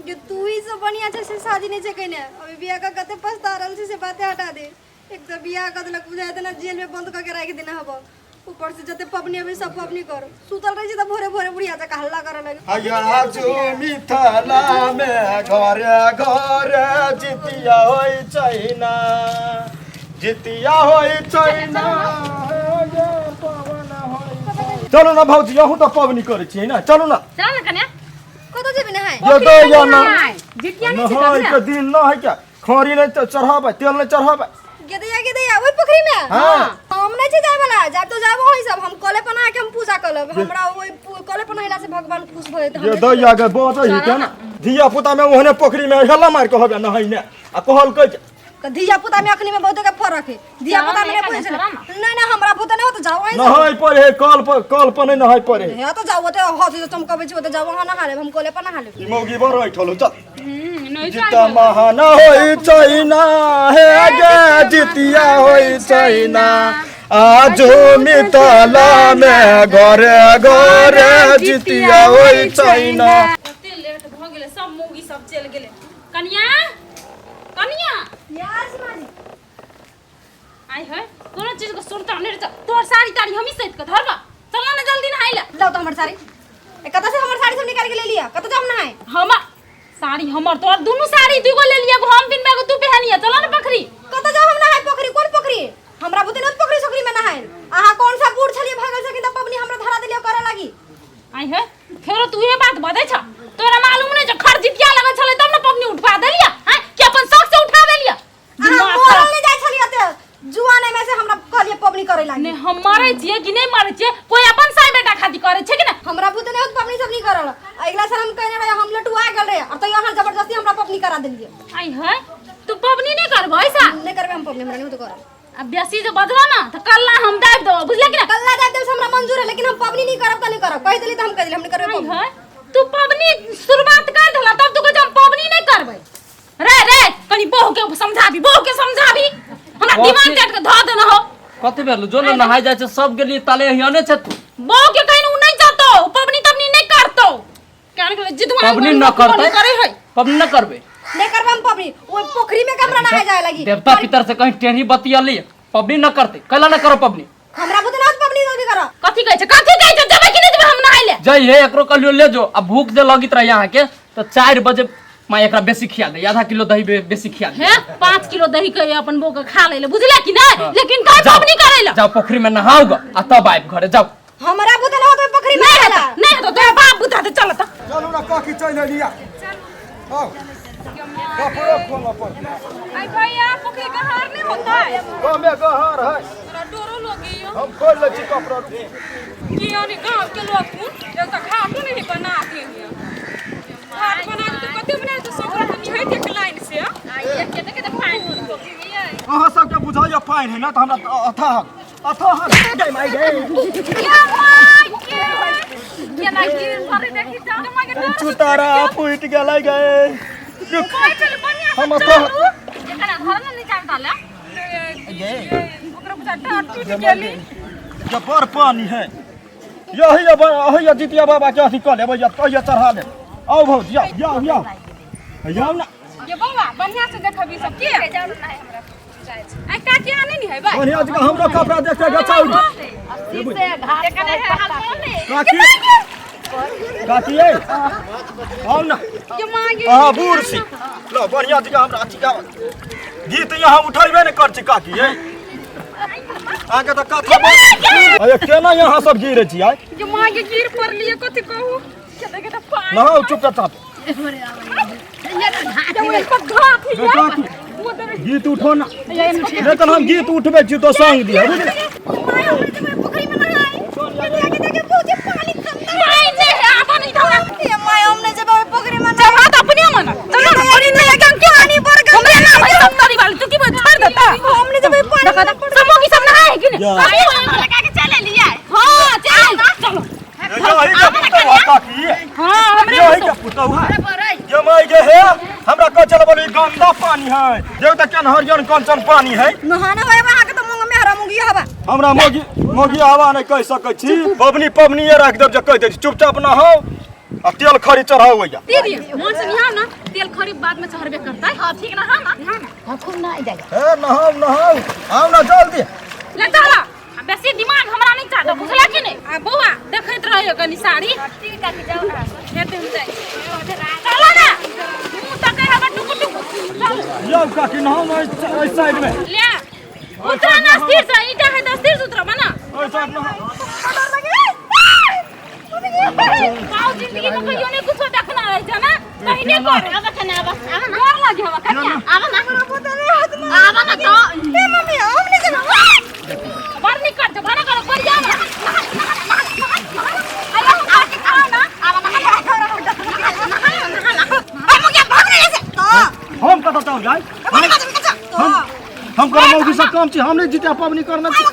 जे तू ही सब बढ़िया छै से शादी नहीं छै कइने। अभी बियाह का कते पछता रहल छै से बाते हटा दे। एक तो बियाह कर देलक बुझाय देना जेल में बंद करके राखि देना हब। ऊपर से जते पबनी अभी सब पबनी कर सुतल रही छी त भोरे भोरे बुढ़िया जा हल्ला करे लगे। अया जो मिथिला में घरे घरे जितिया होइ छै ना, जितिया होइ छै ना, ये पवन होइ छै। चलू ना भौजी, अहूँ तऽ पबनी करै छियै ना, चलू ना। चल ना कन्या। कतऽ जेबी नहाय? ये तो या ना जितिया नहीं छै नहाय के दिन ना है क्या? खरी नहीं तो चढ़ाबै, तेल नहीं चढ़ाबै। गेदैया गेदैया ओहि पोखरी में? हाँ। हम नहीं छै जाय वाला, जाब तो जाबो होई सब। हम कले पर नहा के हम पूजा कर लेब। हमरा ओहि कले पर नहेला से भगवान खुश भऽ जेतै। ये दैया के बजै है क्या ना? धिया पुता में ओहने पोखरी में हेला मारि के होबे नहाय ने आ कहलकै जे तऽ धिया पुता में अखनी में बहुते के फरक है। धिया पुता में नहीं पूछे छलै। नहीं नहीं, हमरा पुता नहीं हो तो जाओ वहीं। नहाय पड़े है कल पर, कल पर नहीं नहाय पड़े है। हे तो जाओ ओते हाथ से चमकबै छी ओते जाओ वहाँ नहा लेब, हम कले पर नहा लेब। ई मौगी बड़ ऐठल हो, चल। नहीं। जिता महाना होइ छैना हे गे, जितिया होइ छैना, आजो मिथिला में घरे घरे जितिया होइ छैना। कते लेट भऽ गेलै, सब मौगी सब चलि गेलै। कनिया कनिया। यस माजी। आइ है कोनो चीज के सुनता नहीं रहता। तोर साड़ी ताड़ी हम ही सैत के धरबा, चल ना जल्दी नहाय ले। लाओ तो हमर साड़ी। ए कतऽ से हमर साड़ी सब निकाल के ले लिया? कतऽ जाम नहाय? हमर साड़ी, हमर तोर दुनू साड़ी दुगो ले लिया, एगो हम पिनबे एगो तू पहनिया। चल ना पोखरी। कतऽ जाम हम नहाय पोखरी? कोन पोखरी? हमरा बुते न पोखरी सोखरी में नहाय। अहाँ कौन सा बूढ़ छलिए भागल सकिन त पबनी हमरा धरा देलियो करे लागी। आई है फेरो तू ये बात बजै छ? तोरा मालूम नहीं छ खर जितिया लगल छलै तब न पबनी उठवा देलिया हैं कि अपन शौक से उठा देलिया? अहाँ मरल नहीं जाय छलिए ते जुआने में से हमरा कहलिए पबनी करे लागी। ने हम मरै छियै कि नहीं मरै छियै, कोई अपन साई बेटा खातिर करै छै कि ना? हमरा बुते नहीं होत पबनी सब नहीं करल। अगला साल हम कहने रहे हम लटुआ गेल रहे और तैयो अहाँ जबरदस्ती हमरा पबनी करा देलिए। आई है तू पबनी नहीं करबो ऐसा? नहीं करबे हम पबनी, हमरा नहीं होत करल। अब बेसी जे बजबा ना त कल्ला हम दाबि देबो, बुझले कि ना? कल्ला दाबि देब से हमरा मंजूर है, लेकिन हम पबनी नहीं करब त नहीं करब। कहि देली त हम कहि देली, हम नहीं करबे आई पबनी। है तू पबनी शुरुआत कर देला तब तू कहै छै हम पबनी नहीं करबै। रे रे कनी बहू के समझाबी, बहू के समझाबी, हमरा दिमाग काट के धऽ देना हो। कथी भेल? जो ने नहाय जाइ छै सब गेली ताले हियाने छै तू। बहू के कहिन उ नहीं जतो, उ पबनी तबनी नहीं करतो। कारण के जिदवा पबनी न करतै। करे है। पबनी न करबे। नहीं करबे हम पबनी। ओइ पोखरी में हमरा नहाय जाय लागी। देवता पितर से कहीं टेढ़ी बतियली पबनी न करतै, कैला न करो पबनी? हमरा बुते ना पबनी जल्दी करो। कथी कहै छै, कथी कहै छै? जेबै कि नहीं जेबै हम नहाय ले? जइ हे एकरो कहलियो ले जो आ भूख जे लगैत रहे अहाँ के तो 4 बजे माँ एकरा बेसी खिया दे, आधा किलो दही बेसी खिया दे। हे 5 किलो दही के अपन बो के खा ले, बुझले कि नहीं? हाँ। लेकिन कहीं जाओ। पबनी करे ले। जाओ पोखरी में नहाओ ग आ तब आबि घरे जाओ। हमरा बुते ना होत पोखरी में नहीं नहायला। हेतौ, नहीं हेतौ, तोरा बाप बुता दे, चल त। चलू ना काकी, चलि एलिया। आओ कपड़ो खोलऽ पड़तै। आई भैया पोखरी गहर नहीं होता है? कमे गहर है। तोरा डरो लगियो। हम खोल लै छी कपड़ा। कि यानी गांव के लोग कुन एक तो घाटो नहीं बना के हिया। घाट बना के तो कते बना तो सब रह निहाय एक लाइन से आ ये केते केते पानी पोखरी में है। अहाँ सबके बुझाइए पानि है ना तऽ हमरा अथाह अथाह गै माय गै। या my के केना गिर पड़े देखी जान मगे डर। चुतारा फूटि गेलै गै। कोई चल बढ़िया से हम अथाह चलू। एकरा घर में नहीं जान डाले ओकरा बुझा डांट टूट गेली। जे बड़ पानी है यही अब अही जितिया बाबा के अथी कऽ लेबै या तहिया चढ़ा लेब। आउ भौजी, आउ आउ आउ आउ ना। ये बौआ बढ़िया से देखबी सब के आई काकी आने नहीं है भाई। बढ़िया जगह हमरो कपड़ा देखे के चाउ। काकी काकी ए आउ ना। ये मांगे अहाँ बूढ़ छी लो बढ़िया जगह हमरा अथी का गीत यहाँ उठेबे नहि कर छी काकी ए। अहाँके तऽ कथा अरे केना यहाँ सब गिरे छी आइ? ये मांगे गिर पड़लिए कथी कहू केते केते पानी। नहाउ चुपचाप। ये पर घाट है। काकी गीत उठो ना, नहीं तऽ हम गीत उठबै छी तो संग दिअ बुझले। My हमरा जेबै पोखरी में नहाय। गेदैया के देखे बहुते पानी गंदा। My नहीं है अपन इधर। ए my हम नहीं जेबै ओइ पोखरी में। जब हाथ अपने मन चलो ना पानी नहीं है क्यों पानी बड़ गंदा। हमरा ना भाई सब तारी वाली तू की बोल छोड़ देता। हम नहीं जेबै पानी। देखा सब मोगी सब नहाए है कि नहीं? या। लगा के चले लिया। हां चल चलो। यही के पुतहु है काकी। हां हमरे यही के पुतहु है। ये माय गे हे हमरा कह चल बोली गंदा पानी है देख त केन हरियन कंचन पानी है। नहाना होय अहाँ के तो मुंह में हरा मुंगी हवा। हमरा मोगी मोगी हवा नहीं कह सकै छी। पबनी पबनी ये राख देब जे कह दे छी चुपचाप नहाओ। आ तेल खरी चढ़ाउ भैया। दीदी मन से निहार ना, तेल खरी बाद में चढ़बे करतै। हां ठीक ना। हां ना। निहार ना। हां खूब ना जाए। हे नहाउ नहाउ, आउ ना जल्दी। ले चला, आ बेसी दिमाग हमरा नहीं चाहता, बुझला कि नहीं? आ बौआ देखैत रहियो कनी साड़ी। ठीक काकी, जाओ ना। हेते हम जाइ। चला ना, मुंह तकै हवा टुकु टुकु। चल। यौ काकी, नहाउ ना एहि साइड में। ले उतरा ना स्थिर से, ईटा है तो स्थिर से उतरबा ना। ओहि साइड नहाउ। गाँव जिंदगी में कहियो नहीं कुछो देखना रहे छै ना, कहीं नहीं करे। आवा कने, आवा आवा ना। डर लगे हवा कनिया। आवा ना, आवा ना तो। ए मम्मी, हम नहीं जाना। बर नहीं कर भाना करो बढ़िया। अरे हम आके खाओ ना। आवा ना, हम कतऽ चल जाय? हम करब मौगी से काम छी, हम नहीं जीते पबनी करना छी।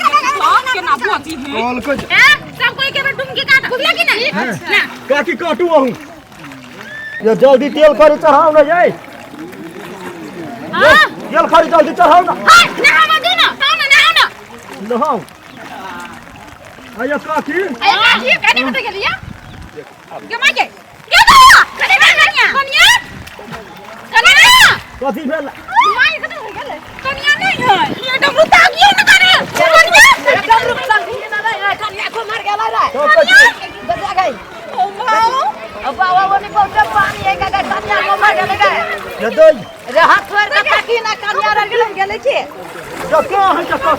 केना बची है? कहलकै ए सब कोई के बेर डुमकी काट, बुझला कि नहीं ना? काकी काटू अहूँ ये, जल्दी तेल खरी चढ़ाउ ना जाय। हां। तेल खरी जल्दी चढ़ाउ ना। हाय नहावा दे ना, ताऊ ना नहाओ ना। नहाउ आया काकी। अरे काकी कने कत गेलिया गे माय गे गे गया कने कनिया कनिया कनिया। कथी भेल? माय कत हो गेलै? कनिया नहीं है ये, डमरू ताकियो ना कने कनिया। डमरू संगी ना रे, कन्या को मर गेला रे। कथी? गजा गई। ओ माओ। अब बाबा वो नहीं पहुंचे पानी है का, कन्या को मर गेले गे। ये दै। रे हाथ छोड़ के ताकी ना, कन्या रह गेले गेले छी। ये कहाँ है? कहाँ?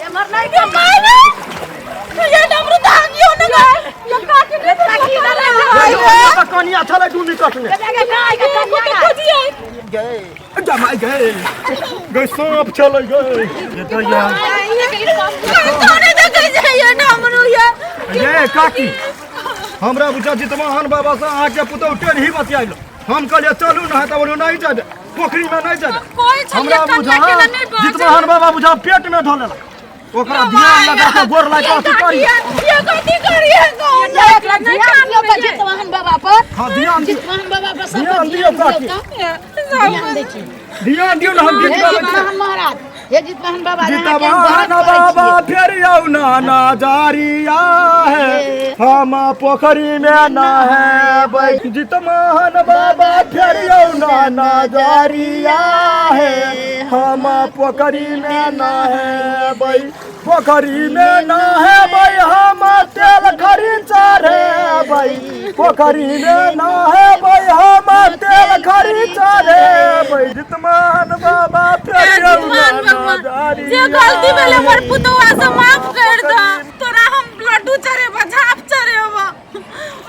ये मर नहीं गे माय रे, ये डमरू ताकियो ना गे, ये काकी ने ताकी ना रे। ये तो कनिया छलै डूमी कटने। गजा गे का के कन्या। खोजिए। गए जमाइ गए गए, सांप चलै गए। ये तो या कौने देखै छै ये डमरू ये? ये काकी, हमरा बुझा जितवाहन बाबा से अहाँके पुतहु टेढ़ी बतियाइल। हम कहलियै चलू ना, तऽ बोलू नहीं जाबे, पोखरी में नहीं जाबे। कोई छलिए हमरा बुझा कन्या के नहीं बाजै। जितवाहन बाबा बुझा पेट में धऽ लेलक ओकरा, ध्यान लगा के गोर लाग के अथी करी। ये कथी करिए? ध्यान दियौ तऽ जितवाहन बाबा पर। हाँ, ध्यान दियौ। जितवाहन बाबा पर सब ध्यान दियौ काकी। ध्यान दै छी। ध्यान दियौ ने, हम गीत हे गाबै छी। जितवाहन महाराज, हे जितवाहन बाबा रे, अहाँके हम जितवाहन व्रत करै बाबा छियै। फेर आउ ना नजरिया है, हम पोखरी में नहेबै। जितवाहन बाबा फेर आउ ना नजरिया है, हम पोखरी में नहेबै। पोखरी में नहेबै हम, तेल खरी चढ़ेबै। पोखरी में नहेबै हम, तेल खरी चढ़ेबै। जितमान बाबा फेर आउ ना नजरिया। जे गलती भेलै हमर पुतौआ से माफ कर द। तोरा हम लड्डू चढ़ेबा, झाप चढ़ेबा।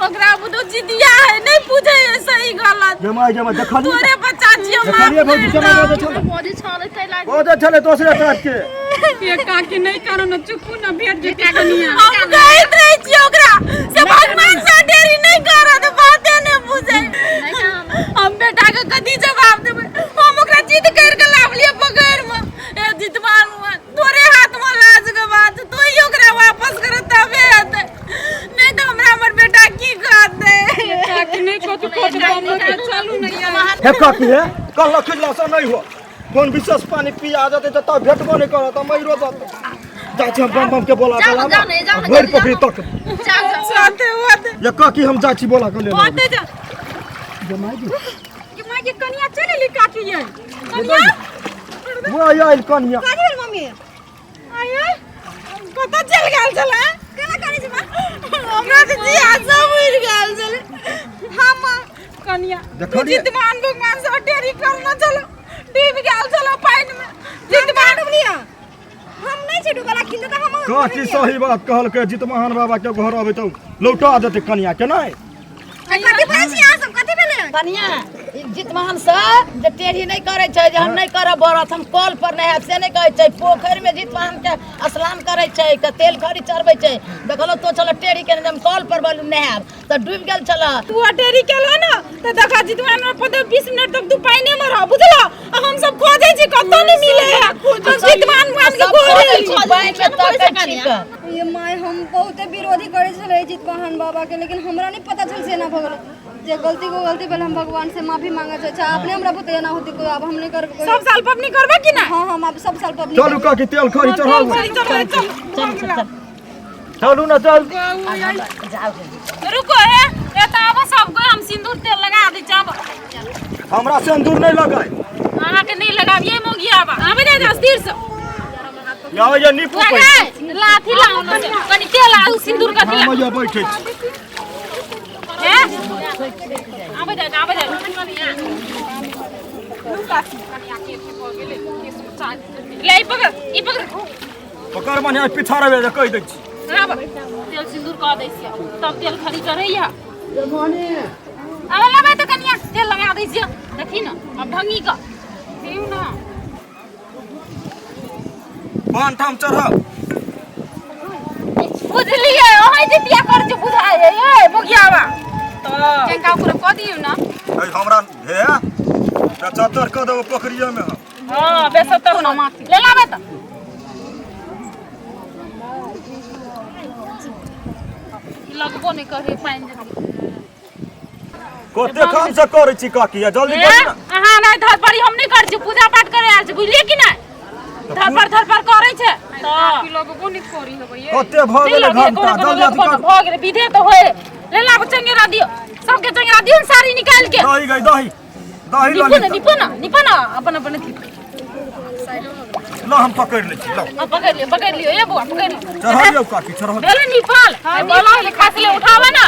ओकरा बुझो जिदिया है, नहीं पूछे है सही गलत। जमाई जमाई देखलियै। तोरे बच्चा छियो, माफ देखलियै भौजी? कर जमाई द। बजै छलै। मोदी छलै तै लागि। बजै छलै दोसरे टाइप के। ये काकी नहीं करो ना, चुपू ना, भेट जेते कनिया। हम कहैत रहै छियै ओकरा से भगवान से देरी नहीं करत, बाते नहीं बुझै। हम बेटा के कथी जवाब देबै? हम ओकरा जिद कर के लावलियै पकड़ में। ए जितवान तोरे हाथ में लाज के बात, तू ही ओकरा वापस कर तबे हेतै, नहीं तो हमरा हमर बेटा की कहतै? काकी नहीं कथु कथु चलू नहीं। हे काकी, हे कहलक खिजला से नहीं हो, कोन विशेष पानी पिया जेतै तऽ तब भेटबो नहि करत आ मरियो जेतै। जाइ छी हम बम बम के बोला जाउ के ना, लाबऽ। जाउ ना, जाउ ना, भरि जल्दी पोखरी जाउ। तक। जाउ जाउ। साथे होते। ये काकी, हम जाइ छी बोला के लेने। होते जा। जमाई जी। कि माय के कनिया चलि एली काकी, ये कनिया। वो आयल कनिया। कथी भेल मम्मी? आये कतऽ चलि गेल छलै? केना करै छी माँ? हमरा तऽ जिया सब उड़ि गेल छलै। हम कनिया तू देखलियै? जितवान भगवान से ढेरी करना छलो, डूबि गेल छलो पानि में जितवान। डुबलिया? हम नहीं छी डुबल, अखिन तऽ हम काकी सही बात कहलकै, जितवाहन बाबा के घर अबै तऽ लौटा देतै कनिया के नहि? कथी बोलै छी अहाँ सब? कथी भेलै? कनिया, ई जितवाहन से जे टेढ़ी नहीं करै छै जे हम नहीं करब व्रत, हम कल पर नहीं आयब, से नहीं कहै छै। पोखरि में जितवाहन के स्नान करै छै के तेल खरी चढ़बै छै। देखलो तो छल टेढ़ी के हम कल पर बोलू नहायब तऽ डूबि गेल छल। तू अटेरी केलो ना तऽ देखा जितवान में 15-20 मिनट तक तू पानि में रह, बुझलो? आ हम सब खोजै छी, कतौ नहीं मिले है। हम जितवान भगवान के सब गोरे खोजै छी, पानि में तकै छी कऽ। ये my, हम बहुते विरोधी करे छलै जितवाहन बाबा के, लेकिन हमरा नहीं पता छल से एना भऽ गेल। जे गलती को गलती भेल, हम भगवान से माफी मांगे छै। अच्छा, अपने हमरा बुते एना होती कोई, आब हम नहीं करबै कोई। सब साल पबनी करबै कि ना? हाँ, हम आब सब साल पबनी। चलू काकी, तेल खरी चढ़ाउ। चल चल चल। चल चल। चलू ना जल्दी। जाउ। रुको हे। ए त आबो सब कोई हम सिंदूर तेल लगा दै छी आबो। हमरा सिंदूर नहीं लगाए। अहाँ के नहीं लगाबिए मोगिया बा आबे दे दस तीर से। यावे ये नीपू पे। लगाए लाथी लाओ न से कनी तेल आ सिंदूर कथी ला। हम ये बैठे छी। हैं आबे दे आबे दे। ले ई पकड़ ई पकड़। पकड़ मने पीछा रहे जे कहि दै छी। आब तेल सिंदूर कऽ दै छियै तब तेल खरी चढ़ैया। आब लेबै तऽ कनिया तेल लगा दै छियै देखी न अब ढंगी कऽ दियौ न। पान ठाम चढ़ब। बुझलियै अहाँ जितिया कर छै बुझाइ है ए मुगियावा तऽ चंका ओकरा कऽ दियौ ना। ऐ हमरा हे 75 कऽ देबो पोखरिये में हम। हां बेसतर ना माथी ले लाबे तऽ लगबो नहीं करे पानि जेना। कते काम से करै छी काकी जल्दी ए, करू ना। अहाँ नहि धर पड़ी हम नहीं करै छी पूजा पाठ करे आयल छी बुझलियै कि नहि? धर पर करै छै तऽ लगबो नहीं करी हबै ये। कते भऽ गेलै घंटा जल्दी अथी कर। भऽ गेलै विधे तऽ होय ले लाब चंगेरा दियौ सबके चंगेरा दियौ ने साड़ी निकालि के। दही गई दही दही लऽ निपो ली। ने निपो ने निपो ने अपन अपन अथी। ल हम पकड़ि लै छी ल। हाँ, पकड़ि लियौ ए बौआ पकड़ि लियौ। चढ़ा लियौ काकी चढ़ा। भेलै निपल बोला खास ले उठाबऽ ना।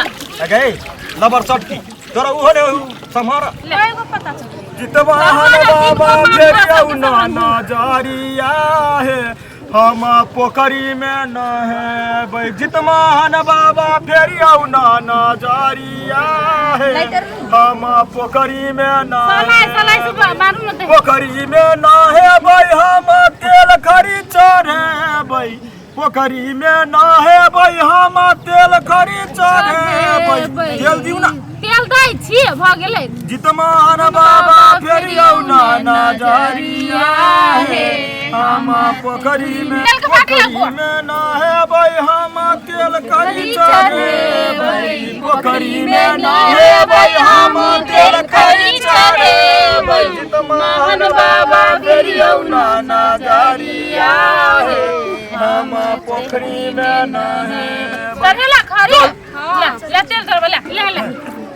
गई लबर चटकी तोरा उहो ने सम्हार। ले एगो पता चल जितवा बाबा फेरियौ ना नजरिया हे हम पोखरी में न हेबै। जितमान बाबा फेरियौ ना नजरिया हे हम पोखरी में न सलाइ सलाइ से मारू न ते। पोखरी में न हेबै हम तेल खरी चढ़ेबै। पोखरी में न हेबै हम तेल खरी चढ़ेबै। तेल दियौ ना। तेल दै छी भऽ गेलै। जितमान बाबा फेरियौ ना नजरिया हे हम पोखरी में तेल के बाटी पोखरी लगबो। में न हेबै हम तेल खरी चढ़ेबै। पोखरी में न हेबै हम तेल खरी चढ़ेबै। जितमान बाबा फेरियौ ना नजरिया हे हम पोखरी में न हेबै। चढ़ेला खरी ले ले तेल चढ़बै ले ले ले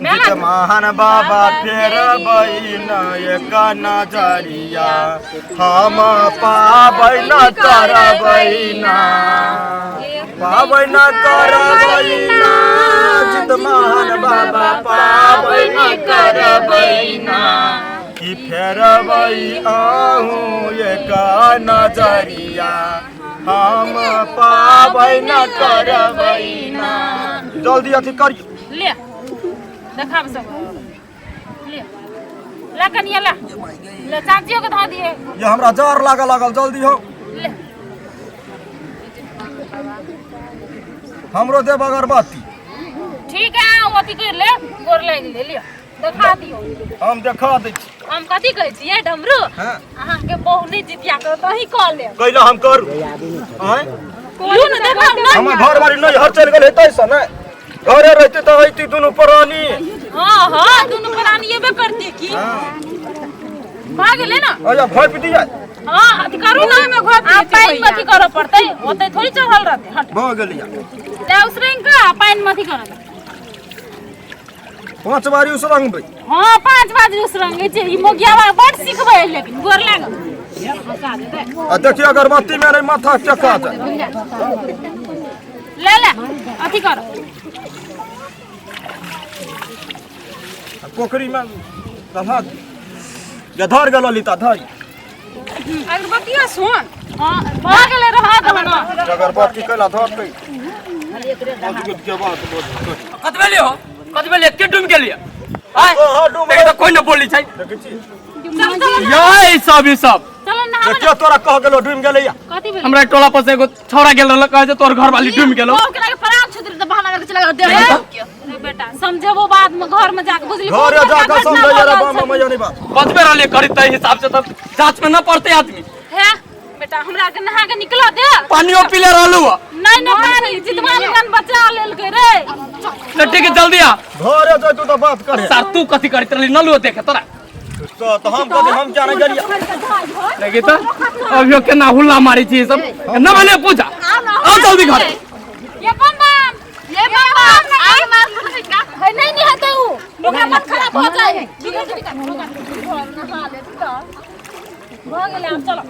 जितमान बाबा फेरबै न एक नजरिया हम पाबै न करबै ना पाबै न करबै ना। जितमान बाबा पाबै न करबै ना कि फेरबै अहूँ एक नजरिया हम पाबै न करबै ना। जल्दी अथी करियौ। ले देखाब सब ले ला कनिया ला ले चाचियो के धऽ दिए। ये हमरा जार लागल लागल जल्दी हो। ले हमरो देब अगरबत्ती। ठीक है अथी कर ले गोर लागि ले लियो देखा दियो। हम देखा दै छी। हम कथी कहै छियै डमरू हां अहाँ के बहु नहि जितिया करत अहीं कऽ लेब। कैला हम करू आँय लू ने देखाउ ने। हमर घरवाली नहीं हर चलि गेल हेतै से ने घरे रहते तऽ अइती दुनू प्राणी। हाँ हाँ दुनू प्राणी एबे करते की भऽ गेलै ना। अच्छा भोपि दियै। हाँ अथी करू ना आ पानि मे अथी करऽ पड़तै ओतै थोड़ी चढ़ल रहतै। हट भऽ गेलै। जा उसरंग कऽ आ पानि मे अथी करऽ। 5 बारी उसरंगबै। हाँ 5 बारी उसरंगै छै ई मोगियाबा बड सिखबै लेकिन गोर लागल। आ देखियौ अगरबत्ती में रे माथा चका जाय। ले ले अथी कर। पोखरी में धर या धर गेल ललिता धर। अगरबत्तिया सुन। हाँ भऽ गेलै रह दहो ना। अगरबत्ती कैला धरतै। के बात बोल। कतबे लियो कतबे लियो के डूब गेलियै आय हां डूब देखि तऽ कोइ न बोली छै। देखै छी चल चल ये सब ई सब चल नहाबऽ। देखियौ तोरा कह गेलो डूबि गेलैया। कथी भेलै? हमरा टोला पर से एगो छौड़ा गेल रहल कहै छै तोर घरवाली डूबि गेलौ। बाप के लागे फराक छुतरी तऽ बहाना करके चला गेल देह रे बेटा समझेबो बाद में घर में जाके बुझली। घरे जाके समझैया रे बामा मैया नहीं बात। बचबे रहलियै करी तै हिसाब से तऽ जांच में न पड़तै आदमी। हे बेटा हमरा के नहा के निकल दे। पानियो पीले रहलू। नहीं नहीं पानी जितवा लगन बचा लेलकै रे। ले ठीक है जल्दी आ। घरे जैतू तऽ बात करे। सार तू कथी करैत रहली नलुओ देखे तोरा। तो हम कथी हम जाने गेलियै। देखी तऽ अभियो केना हुल्ला मारै छी सब न भने पूजा आओ जल्दी घरे। ये बम बम ये ए बाबा आग मार लुकै का है नहीं नहीं हेतै उ ओकरा मन खराब हो जाए है। निकल निकल नहा ले त भऽ गेलै आब चलो।